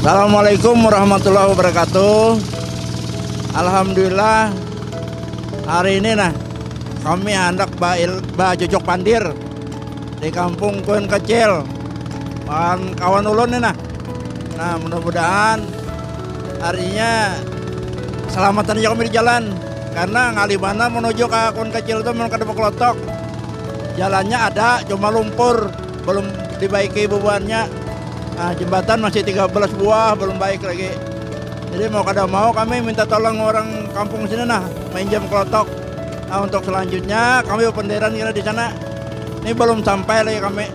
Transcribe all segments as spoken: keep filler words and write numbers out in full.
Assalamualaikum warahmatullahi wabarakatuh. Alhamdulillah, hari ini nah, kami handak ba-, bajujuk pandir di kampung Kuin Kecil. Kawan-kawan ulun ni nah. Nah, mudah-mudahan harinya selamatan aja kami di jalan. Karena ngalih banar menuju ka Kuin Kecil tu mun kada bakelotok. Jalannya ada, cuma lumpur, belum dibaiki bubuhannya. Nah, jembatan masih tiga belas buah, belum baik lagi. Jadi mau kada mau kami minta tolong orang kampung sini nah, mainjam kelotok. Nah, untuk selanjutnya kami berpenderan kira di sana. Ini belum sampai lagi kami.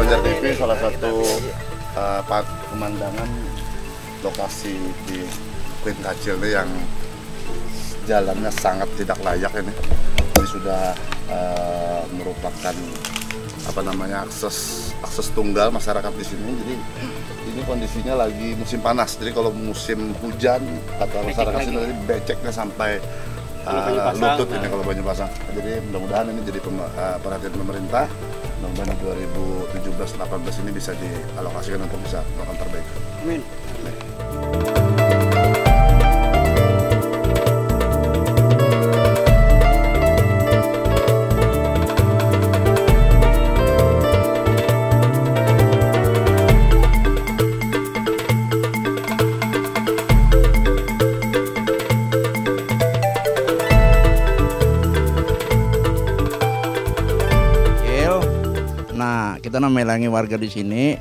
Banjar T V salah satu eh, pa- pemandangan lokasi di Kuin Kacil ini yang jalannya sangat tidak layak ini. Ini sudah eh, merupakan apa namanya akses akses tunggal masyarakat di sini. Jadi ini kondisinya lagi musim panas. Jadi kalau musim hujan kata masyarakat sini tadi beceknya sampai eh, lutut ini kalau banyu pasang. Jadi mudah-mudahan ini jadi pema- eh, perhatian pemerintah. Mudah-mudahan dua ribu tujuh belas delapan belas ini bisa dialokasikan untuk bisa melakukan perbaikan. Amin. Nah, kita namalangi warga di sini,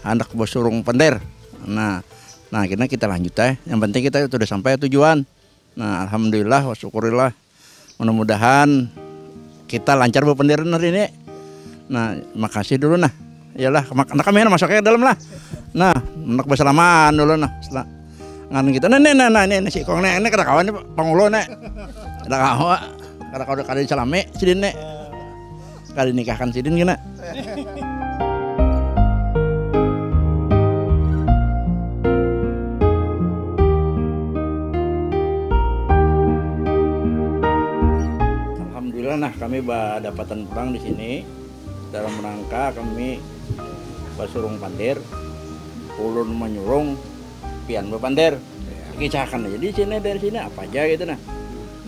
handak basurung pender. Nah, nah, kena kita lanjut eh. Yang penting kita sudah sampai tujuan. Nah, alhamdulillah wa syukurillah. Mudah-mudahan kita lancar bapandiran hari ini. Nah, makasih dulu nah. Iyalah, mak- nah, kami masuk ke dalam lah. Nah, nak bersalaman dulu nah. Sela- ngan kita nah, nah, nah, nah, ini, ini si Kong nih, ini kada kawan nih pangulo nih. Kada kawa, kada kawa kada disalami sidin nih. Kada nikahkan sidin kena. Alhamdulillah nah kami badapatan pulang di sini dalam rangka kami basurung pandir, ulun manyurung pian bapandir. Kisahkan aja di sini dari sini apa aja gitu nah.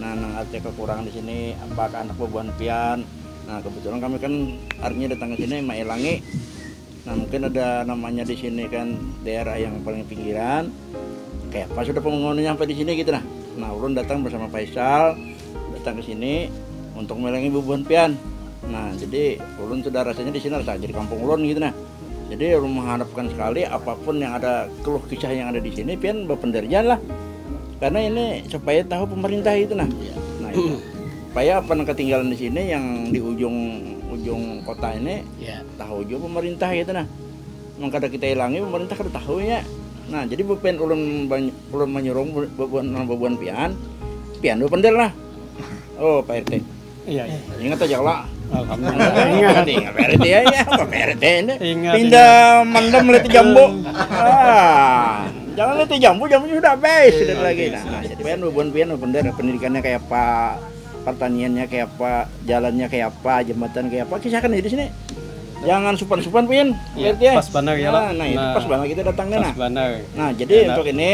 Nah, nang ada kekurangan di sini apa ke anak bubuhan pian. Nah, kebetulan kami kan artinya datang ke sini mailangi. Nah, mungkin ada namanya di sini kan daerah yang paling pinggiran. Kayak apa sudah pembangunannya sampai di sini gitu nah. Nah, ulun datang bersama Faisal, datang ke sini untuk mailangi bubuhan pian. Nah, jadi ulun sudah rasanya di sini rasa jadi kampung ulun gitu nah. Jadi ulun mengharapkan sekali apapun yang ada keluh kisah yang ada di sini pian bapenderjaan lah. Karena ini supaya tahu pemerintah gitu nah. Nah, itu. Supaya apa yang ketinggalan di sini yang di ujung ujung kota ini tahu juga pemerintah gitu nah. Mun kada kita ilangi, pemerintah kada tahu ya. Nah, jadi bupen ulun bany- ulun manyurung bu- bubuhan nang bubuhan pian, pian dua pender lah. Oh, Pak R T. Iya, iya. Ingat aja lah. Alhamdulillah. Ingat. Ingat Pak R T ya, ya, Pak R T ini. Ingat, Pindah mandam leti jambu. Ah, jangan leti jambu, jambunya sudah habis dan lagi. Nah, nah, jadi pian bubuhan pian dua pender pendidikannya kayak apa, pertaniannya kayak apa, jalannya kayak apa, jembatan kayak apa, kisahkan aja di sini. Jangan supan-supan pian, Iya, berarti ya. Pas banar ya, Nah, lah. Nah, itu Nah, pas banget kita datangnya pas nah. Banar. Nah, jadi Enak. Untuk ini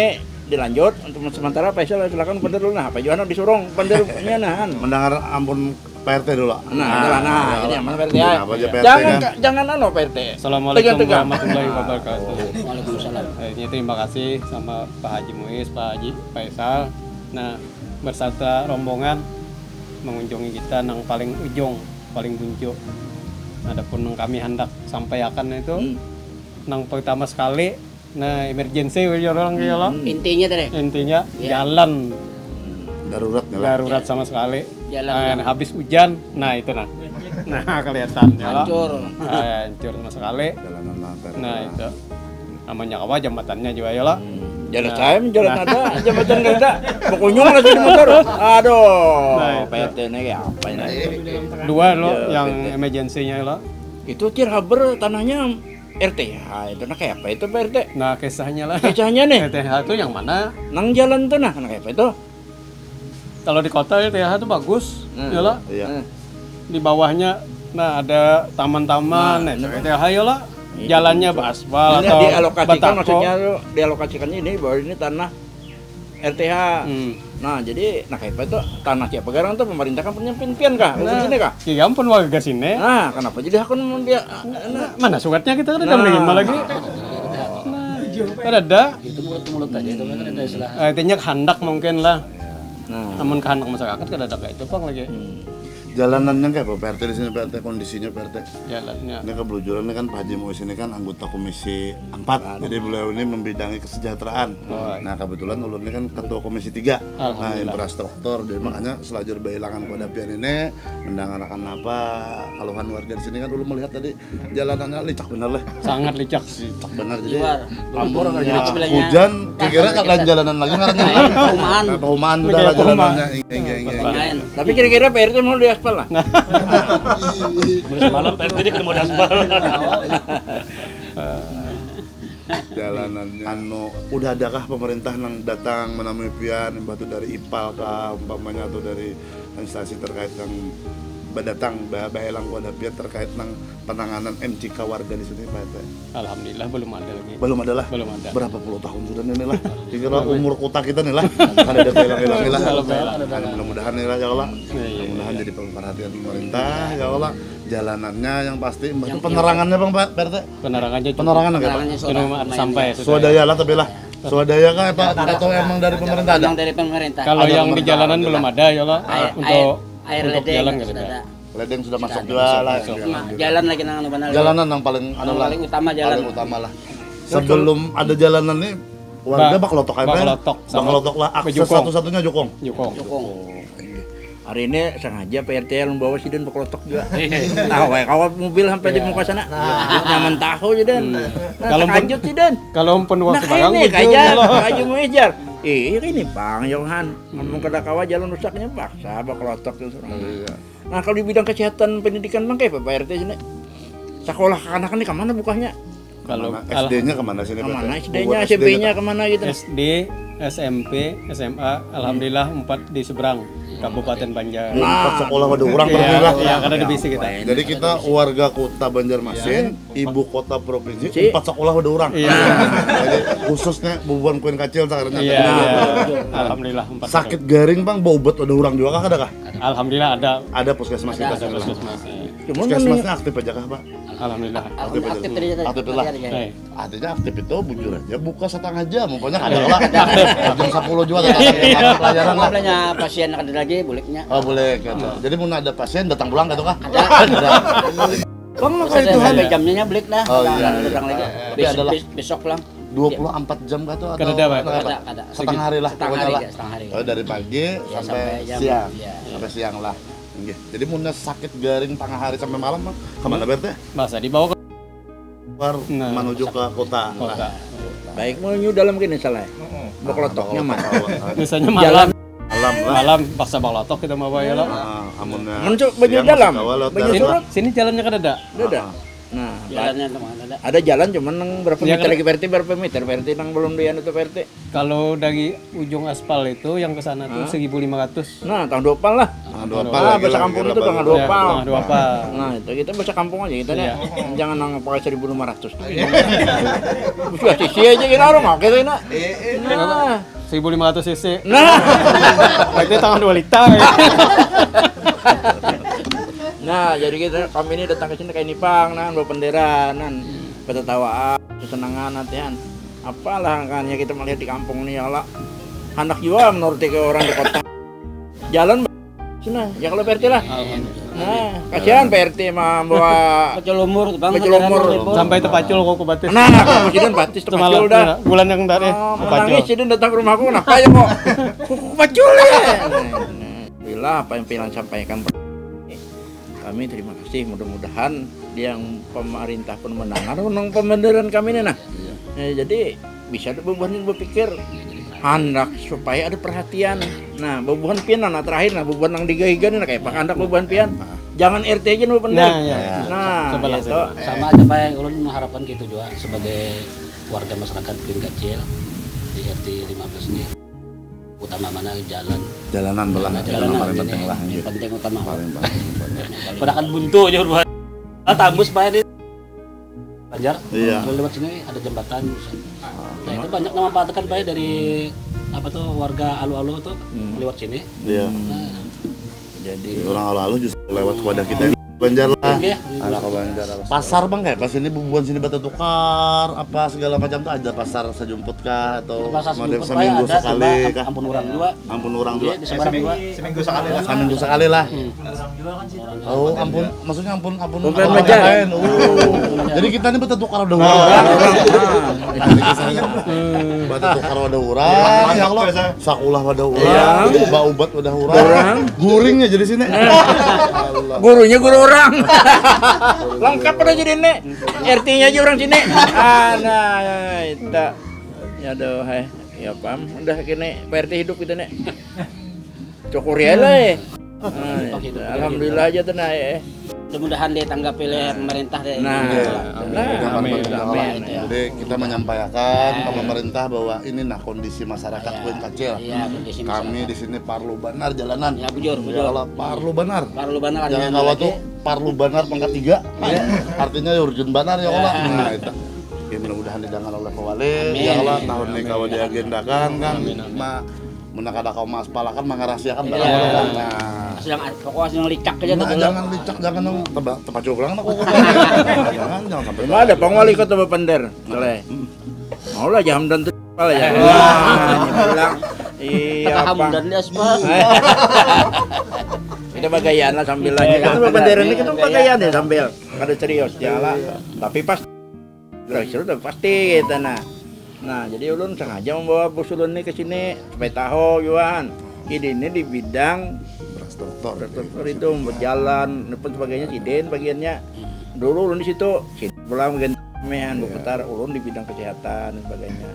dilanjut untuk sementara Pak Isal silakan bener dulu nah apa juga disuruh benernya nah. Mendengar ampun Pak R T dulu. Nah, itulah nah, ini aman Pak R T ya. Apa aja Pak R T Jangan kan? Ka- jangan anu Pak R T. Assalamualaikum Tegang-tegang. Warahmatullahi Wabarakatuh. Waalaikumsalam. Eh, Ini terima kasih sama Pak Haji Muiz, Pak Haji Faisal. Nah, berserta rombongan mengunjungi kita nang paling ujung, paling buncu. Adapun yang kami hendak sampaikan itu Hmm. nang pertama sekali, nah emergency ya orang ya lah. Hmm. Intinya tadi. Intinya Ya. Jalan Darurat nih lah. darurat sama sekali. Jalan. Nah, habis hujan, nah itu nah. Nah, kelihatan ya lah. Hancur. Nah, hancur sama sekali. Jalanan lancar. Nah, itu. Namanya apa jembatannya juga ya lah. Jalan saya menjalan Nah. Ada jembatan kada ada. Berkunjung lagi di motor. Aduh, Nah, itu. Pak R T ini kayak apa ini? Dua lo Ya, yang P T. Emergency-nya lo. Itu tir haber tanahnya R T H itu nah kayak apa itu Pak R T? Nah, kisahnya lah. Kisahnya nih, R T H itu yang mana? Nang jalan tuh nah, nah kayak apa itu? Kalau di kota R T H itu bagus, Nah. ya lah. Iya. Nah, Di bawahnya nah ada taman-taman, Nah, nah, nah. R T H ya lah. Iya. Jalannya beraspal Ini atau dialokasikan batako. Maksudnya tuh dialokasikannya ini bahwa ini tanah R T H. Hmm. Nah, jadi nah kayak apa itu tanah siapa garang tuh pemerintah kan punya pimpinan kah? Bukan Nah, sini kah? Iya ampun warga sini. Nah, kenapa jadi hakun dia nah, Mana suratnya kita kan udah Nah, menerima lagi. Nah, kan ada. Itu mulut-mulut aja itu kan ada istilah. Eh, Artinya kehendak mungkin lah. Nah, Namun kehendak masyarakat kan ada kayak itu pang lagi. Jalanannya kayak apa Pak R T di sini Pak R T, kondisinya Pak R T? Jalannya. Ini kebelujuran ini kan Pak Haji Muiz ini kan anggota Komisi empat. Jadi beliau ini membidangi kesejahteraan. Oh. Nah, kebetulan ulun ini kan ketua Komisi tiga. Nah, Alhamdulillah. Infrastruktur. Jadi makanya selajur bailangan pada pian ini mendengarkan apa keluhan warga di sini kan ulun melihat tadi jalanannya licak bener lah. Sangat licak. Licak bener jadi Liwar. amunnya Liwar sebenarnya. Hujan kira-kira kan jalan lagi ngarannya. Perumahan. Nah, perumahan sudah Oke, lah perumahan. Jalanannya. Inggih, inggih, inggih. Main. Tapi kira-kira Pak R T mau diaspal lah. Semalam P S B D kada mau diaspal. Jalanannya anu udah adakah pemerintah nang datang menamui pian imbah tu dari ipal kah umpamanya atau dari instansi terkait yang berdatang ba baelang kepada pian terkait nang penanganan M C K warga di sini Pak R T? Alhamdulillah belum ada lagi. Belum ada lah. Belum ada. Berapa puluh tahun sudah ini lah. Kira umur kota kita nih lah. Kan ada hilang-hilang lah. Belum ada. Mudah-mudahan ini lah ya Allah. Iya, iya, Mudah-mudahan iya. Jadi perhatian pemerintah ya Allah. Jalanannya yang pasti Yang- penerangannya Bang Pak P R T. Penerangannya cukup. Penerangan enggak Pak? Penerangannya Cuma sudah. sampai Swadaya lah tapi lah. Swadaya kah atau, atau emang dari pemerintah ada? Yang dari pemerintah. Kalau Ada yang di pemerintah. Jalanan belum ada ya lah. Air, Untuk air, air untuk ledeng jalan sudah gitu. Ada. Ledeng sudah masuk Sudah juga lah. Cuma jalan lagi nang anu benar. Jalanan yang paling anu Yang lah. Paling utama jalan. Paling utama lah. Sebelum ada jalanan nih warga Ba- baklotok aja. baklotok sama Baklotok lah akses bejukung. Satu-satunya jukung. Jukung. Jukung. Hari ini sengaja P R T membawa sidin baklotok juga. Tahu ya, kawat mobil sampai di muka sana. Nyaman tahu sidin. Nah, Kalau pun- terkajut sidin. Kalau pun Nah, waktu barang ini muncul kaja kalau kayu muijar. Ih, ini bang Johan. Ngomong kada kawa jalan rusaknya paksa baklotok itu. Nah, kalau di bidang kesehatan pendidikan bang kayak apa Pak R T sini? Sekolah kekanakan ini kemana bukanya? Kalau Mana S D-nya kemana sini? Kemana Pak? S D-nya, Buat S M P-nya S D-nya kemana gitu? S D, S M P, S M A, alhamdulillah empat di seberang Kabupaten Banjar. Empat sekolah pada orang Iya, berarti lah. Iya, kada ada bisi kita. Jadi kita warga kota Banjarmasin, ibu kota provinsi, Si. Empat sekolah pada orang. Iya. Jadi khususnya bubuhan Queen Kacil sekarang. Iya, iya. Alhamdulillah empat. Sakit garing bang, baubat ada orang juga kah ada kah? Alhamdulillah ada. Ada puskesmas kita Ada sekarang. Puskesmas. Cuman Puskesmasnya mending- aktif aja kah pak? Alhamdulillah. Aktif aja. Aktif tadi. Aktif lah. Eh, Artinya aktif itu bujur aja buka setengah jam, pokoknya ada lah. Jam sepuluh juga tetap ada pelayanan lah. Apabila pasien ada lagi, buliknya. Oh boleh gitu. Jadi mau ada pasien datang pulang gitu kah? Ada. Ada. Bang lah kayak Tuhan. Sampai jamnya bulik dah. Oh, Datang, iya. datang lagi. Tapi Besok, adalah bes- besok pulang. Dua puluh empat jam kah tuh atau Kada ada, Pak. berapa? Kada, kada. Setengah hari lah Setengah pokoknya hari, lah. ya, setengah hari. Oh, dari pagi sampai, Sampai jam, siang. Iya. Sampai siang lah. Nggih. Jadi mau sakit garing tengah hari sampai malam mah kemana P R T? Masa dibawa ke Keluar Nah. Menuju ke kota. Kota. Baik mau nyu dalam gini salah. Bakelotok nyaman. Misalnya malam, Malam lah. Malam paksa balotok kita mau ya lo. Ah, amunnya Mun cu- baju siang dalam, masih kawa lewat baju dalam Sini, lah. Sini jalannya kada ada. Udah. Nah, Jalannya kemana ada? Ada jalan cuman nang berapa Ya, meter kan? P R T berapa meter P R T nang belum dianu tuh P R T. Kalau dari ujung aspal itu yang ke sana tuh seribu lima ratus. Nah, tahun dua pal lah. Tanggal dua Ah, pal lagi bahasa lah, kampung kira itu baru. tanggal dua Ya, pal. tanggal dua pal. Nah, itu kita bahasa kampung aja kita Iya. nih. Jangan nang pakai seribu lima ratus. Sudah sisi aja kita orang oke tuh nak. Nah, seribu lima ratus cc. Nah, Berarti tangan dua liter ya. Nah, jadi kita kami ini datang ke sini kayak nipang nan bawa bendera nan bertatawaan kesenangan latihan apalah kan ya kita melihat di kampung nih ya Allah, hendak juga menuruti ke orang di kota jalan sana ya kalau P R T lah. Nah, kasihan P R T mah bawa Pecel umur bang. Pecel umur. Sampai tepacul kok batis. Nah, aku sudah batis Semalam tepacul dah. Ya, bulan yang tadi Oh, tepacul. Menangis jadi datang ke rumahku, nah kayak kok kok pacul ya. Nah, itulah apa yang pengen sampaikan. Kami terima kasih, mudah-mudahan yang pemerintah pun mendengar nang pembenaran kami ini nah. Ya, jadi bisa bubuhan ini berpikir handak supaya ada perhatian. Nah, bubuhan pian nah terakhir nah bubuhan yang digahigan nah kayak apa handak bubuhan pian. Jangan R T aja nu bener. Nah, ya. Nah, Sebelah gitu. situ. Sama aja pak, ulun mengharapkan gitu juga sebagai warga masyarakat Kuin Kacil di R T lima belas ini utama mana jalan. Jalanan belah Nah, itu jalanan yang paling ini penting lah. yang penting utama. Paling paling paling. Padahal buntu aja buat ah, tambus pak ini Banjar. Iya. Kalau lewat sini ada jembatan. Nah itu banyak memanfaatkan pak dari apa tuh warga alu-alu tuh lewat sini. Iya. Nah, Jadi Orang alu-alu justru lewat wadah kita Banjar lah. Iya. Anak Banjar. Pasar bang kayak pas ini bubuhan sini batu tukar apa segala macam tuh ada pasar sejumput kah atau Pasar model sejumput seminggu pak ada sekali cuma kah? Ampun orang dua. Ampun orang Iya dua. Di seberang dua. Seminggu sekali lah. Seminggu sekali lah. Oh ampun, maksudnya ampun ampun. Bukan Ampun wajar. Lain. Oh. Jadi kita ini batu tukar udah orang. Batu tukar udah orang. Ya Allah. Sakulah pada orang, baubat pada orang. Guringnya jadi sini. Gurunya guru orang. Lengkap pada jadi ini. R T-nya aja orang sini. Ah, nah, itu. Ya aduh, hai. Ya paham. Udah kini P R T hidup kita nih. Syukuri aja lah eh. Nah, itu. Alhamdulillah aja tuh nah eh. Mudah-mudahan ditanggapi oleh pemerintah deh. Nah, Iya. nah, Jangan amin, pada amin. Jadi kita menyampaikan ke pemerintah bahwa ini nah kondisi masyarakat Kuin Kacil. Iya kondisi Kami di sini parlu banar jalanan. Ya bujur, Ya bujur. Allah, parlu banar. Parlu banar Jangan ada kawa lagi. Tuh parlu banar pangkat tiga. Artinya ya urgent banar ya Allah. Nah, itu. Ya mudah-mudahan didengar oleh Pak Wali. Amin. Ya Allah, tahun ini kawa diagendakan kan. Ma, mun kada kawa maaspalakan mangarahasiakan barang-barang. Nah. Sedang pokoknya sedang licak aja Nah, tuh. Jangan licak, jangan nang teba- tepacul pulang aku. Jangan, jangan sampai. Cuma ada pengwali kota Bapender. Boleh. Mau lah jam dan tuh apa lah ya. Wah, bilang, iya Paham apa? Dan di aspal. Kita bagayaan lah sambil lagi. Kita Bapender ini kita bagayaan ya sambil. Kada serius ya lah. Tapi pas serius udah pasti kita nah. Nah, jadi ulun sengaja membawa bos ulun ni ke sini supaya tahu Yuan. Ini di bidang Infrastruktur. infrastruktur itu berjalan dan pun sebagainya sidin bagiannya dulu ulun di situ sidin pulang bagian mehan berputar ulun di bidang kesehatan dan sebagainya.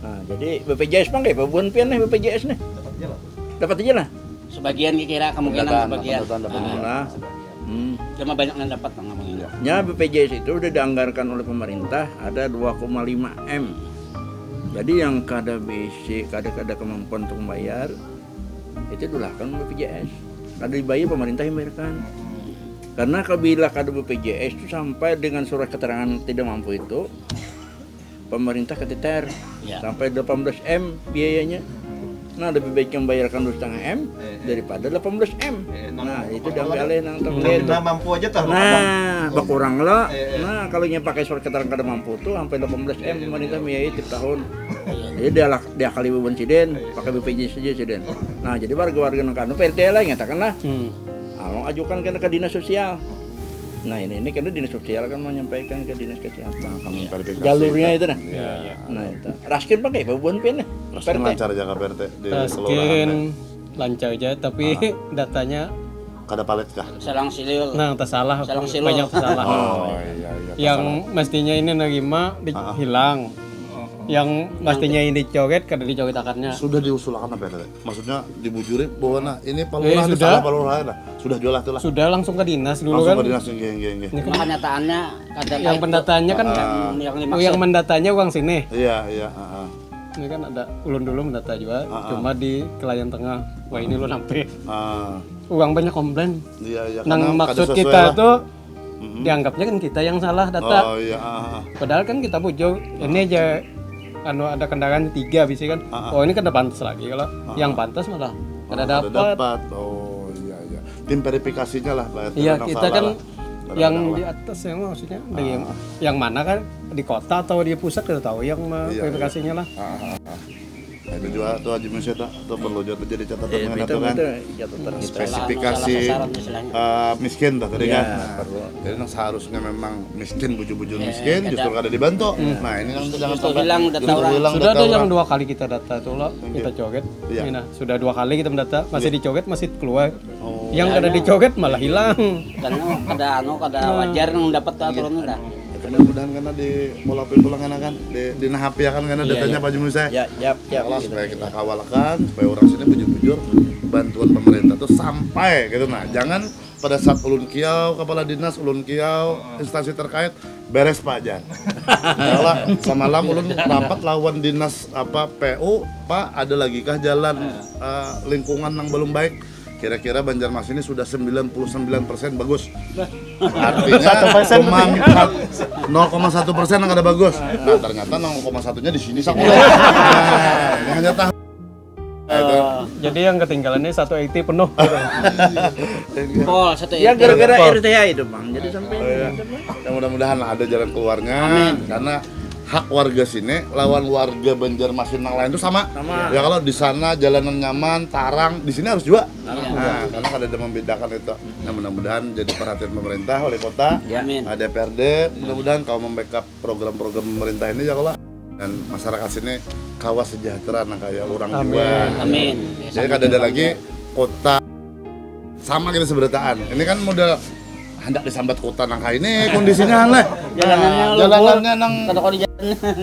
Nah, jadi B P J S bang kayak bubuhan pian nih B P J S nih dapat aja lah. Sebagian kira kemungkinan Pendataan, sebagian. pendataan dapat. Nah, hmm. Cuma banyak yang dapat bang ngomongnya. Ya B P J S itu udah dianggarkan oleh pemerintah ada dua koma lima M. Jadi yang kada bisi, kada kada kemampuan untuk membayar itu dulahkan B P J S. Kada dibayar pemerintah yang bayarkan. Karena bila kada B P J S itu sampai dengan surat keterangan tidak mampu itu pemerintah keteter Ya. sampai delapan belas M biayanya. Nah, lebih baik yang bayarkan dua setengah M daripada delapan belas M. Nah, itu diambil alih nang terkait. Nah, mampu aja tuh. Nah, berkurang lo. Iya, iya. Nah, kalau yang pakai surat keterangan kada mampu tuh sampai delapan belas M pemerintah biaya tiap tahun. Jadi dia lah dia kali beban siden, pakai B P J S saja siden. Nah, jadi warga-warga nang kanu P R T lah nyatakan lah. Hmm. Along ajukan kena ke dinas sosial. Nah, ini ini kena dinas sosial kan menyampaikan ke dinas kesehatan. Kami verifikasi. Jalurnya itu nah. Iya, iya. Nah, itu. Raskin pakai beban pian nih. Raskin P R T. Lancar jaga P R T di Raskin kelurahan. Lancar aja tapi datanya Kada palit kah? Selang silil. Nah, tersalah. Selang silil. Banyak tersalah. Oh iya iya. Yang mestinya ini nerima di, ah, hilang. Yang mestinya ini dicoret kada dicoret akarnya. Sudah diusulakan apa ya tadi? Maksudnya dibujuri bahwa nah ini palura eh, sudah. Salah palura nah. Sudah jual lah tuh lah. Sudah langsung ke dinas dulu langsung kan. Langsung ke dinas nggih nggih nggih. Ini kan kenyataannya kada yang pendataannya kan uh, yang, yang mendatanya uang sini. Iya iya. Uh, uh. Ini kan ada ulun dulu mendata juga, uh, uh. Cuma di klien tengah. Wah ini lu sampai. Uh. Uang banyak komplain. Iya iya. Nang maksud kita lah. Tuh mm-hmm. Dianggapnya kan kita yang salah data. Oh iya. Uh, uh. Padahal kan kita bujur. Uh. Ini aja anu ada kendaraan tiga bisi kan. Uh, uh. Oh ini kan pantas lagi kalau uh, uh. Yang pantas malah kada dapat. Dapat. Oh iya iya. Tim verifikasinya lah Pak R T. Iya kita kan lah. Yang di atas yang maksudnya ah. Yang, yang mana kan di kota atau di pusat kita tahu yang iya, verifikasinya iya. Lah ah, ah, ah. Nah, itu juga tuh Haji Musa tuh, tuh perlu juga jadi catatan eh, dengan itu kan itu, catatan hmm. Spesifikasi uh, miskin tuh tadi ya, kan nah, perlu. Jadi yang seharusnya memang miskin bujur-bujur ya, miskin kita, justru kada dibantu hmm. Nah ini kan jangan sampai hilang data orang sudah ada orang. Yang dua kali kita data tuh loh kita coret ya. Ini nah sudah dua kali kita mendata masih ya. Dicoret masih keluar Oh. Yang kada dicoret malah hilang. Karena kada anu kada nah. Wajar nang dapat aturan dah. Karena mudahan karena di pola pulang karena kan di di nahapi akan karena iya, datanya iya. Pak Jumus ya. Ya, ya, ya. Kalau gitu. Supaya kita kawalkan supaya orang sini bujur-bujur bantuan pemerintah tuh sampai gitu nah. Jangan pada saat ulun kiau kepala dinas ulun kiau instansi terkait beres Pak Jan. Kalau semalam ulun rapat lawan dinas apa P U Pak ada lagi kah jalan uh, lingkungan yang belum baik Kira-kira Banjarmasin ini sudah sembilan puluh sembilan persen bagus. Artinya cuma nol koma satu persen yang ada bagus. Nah, ternyata nol koma satunya di sini sakulah. Nah, ini hanya tahu. Uh, jadi yang ketinggalan ini satu eighty penuh. Pol satu eighty. Ya gara-gara R T H itu, Bang. Jadi sampai oh, iya. Ya mudah-mudahan ada jalan keluarnya Amin. Karena hak warga sini lawan warga Banjarmasin yang lain itu sama. Sama. Ya kalau di sana jalanan nyaman, tarang, di sini harus juga. Nah, karena ada yang membedakan itu. Nah, mudah-mudahan jadi perhatian pemerintah, wali kota, ya. Amin. D P R D, mudah-mudahan kau membackup program-program pemerintah ini ya Allah. Dan masyarakat sini kawas sejahtera nah kayak orang Amin. Juga. Amin. Jadi kada ada lagi kota sama kita seberataan. Ini kan modal hendak disambat kota nang kayak ini kondisinya aneh. Jalanannya nah, jalanannya nang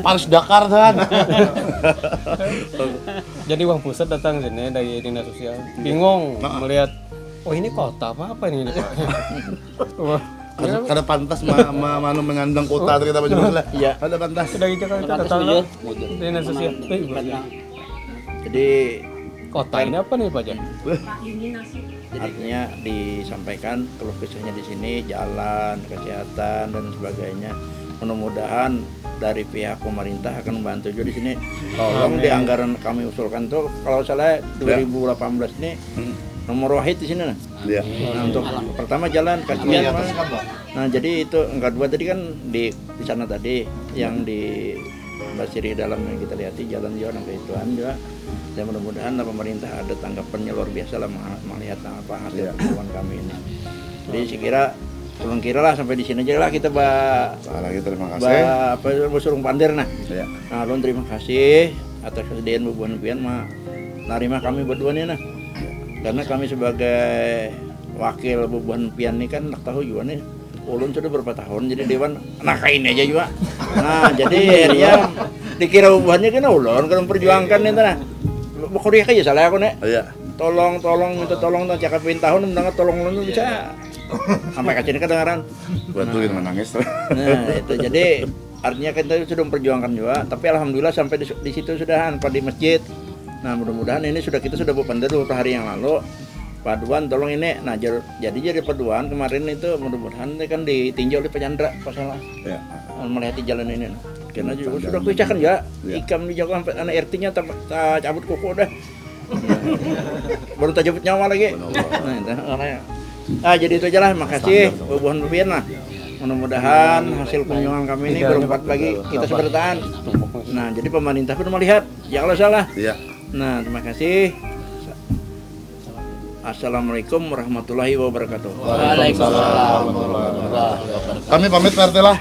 harus Dakar kan. Jadi uang pusat datang sini dari dinas sosial. Bingung nah. Melihat oh ini kota apa apa ini Pak. Wah. Kada, kada pantas ma, ma, manu menyandang kota oh. Kita baju lah. Iya. Kada pantas. Sudah gitu kan kita tahu. Dinas sosial. Eh, jadi kota ini apa nih Pak Jan? Artinya disampaikan keluh kesahnya di sini jalan, kesehatan dan sebagainya. Mudah-mudahan dari pihak pemerintah akan membantu juga di sini. Tolong di anggaran kami usulkan tuh kalau salah dua ribu delapan belas ini hmm. Nomor wahid di sini nah. Ya. Nah, untuk pertama jalan kasihan. Nah, jadi itu yang kedua tadi kan di di sana tadi yang di Basiri dalam yang kita lihat jalan juga nang keituan juga. Dan mudah-mudahan lah pemerintah ada tanggapannya luar biasa lah melihat apa hasil ya. Pertemuan kami ini. Jadi saya kira belum kira lah sampai di sini aja lah kita ba, lagi terima kasih. Ba, apa surung pandir nah. Ya. Nah, belum terima kasih atas kesediaan bubuhan pian ma, narima kami berdua nih nah. Karena kami sebagai wakil bubuhan pian nih kan nak tahu juga nih ulun sudah berapa tahun jadi dewan nah kayak ini aja juga nah jadi akhirnya dikira bubuhannya kena ulun kalau perjuangkan itu nah bakuriak aja salah aku nih iya tolong tolong minta tolong tak cakap tahun mendengar tolong ulun bisa sampai ke sini kedengaran buat tuh nah. Menangis nah itu jadi artinya kita sudah memperjuangkan juga tapi alhamdulillah sampai di, di situ sudah tanpa di masjid nah mudah-mudahan ini sudah kita sudah buat beberapa hari yang lalu Paduan tolong ini nah jar, jadi jadi paduan kemarin itu mudah-mudahan ini kan ditinjau oleh penyandra masalah ya. Melihat di jalan ini nah. Karena juga sudah kuicakan ya, ya. Ikam di jago sampai anak R T-nya cabut kuku dah baru tak jemput nyawa lagi nah itu karena ah jadi itu aja lah makasih bubuhan bubian lah mudah-mudahan hasil kunjungan kami ini berempat bagi kita seberataan nah jadi pemerintah pun melihat ya kalau salah ya. Nah terima kasih Assalamualaikum warahmatullahi wabarakatuh. Waalaikumsalam warahmatullahi wabarakatuh. Kami pamit Pak R T lah.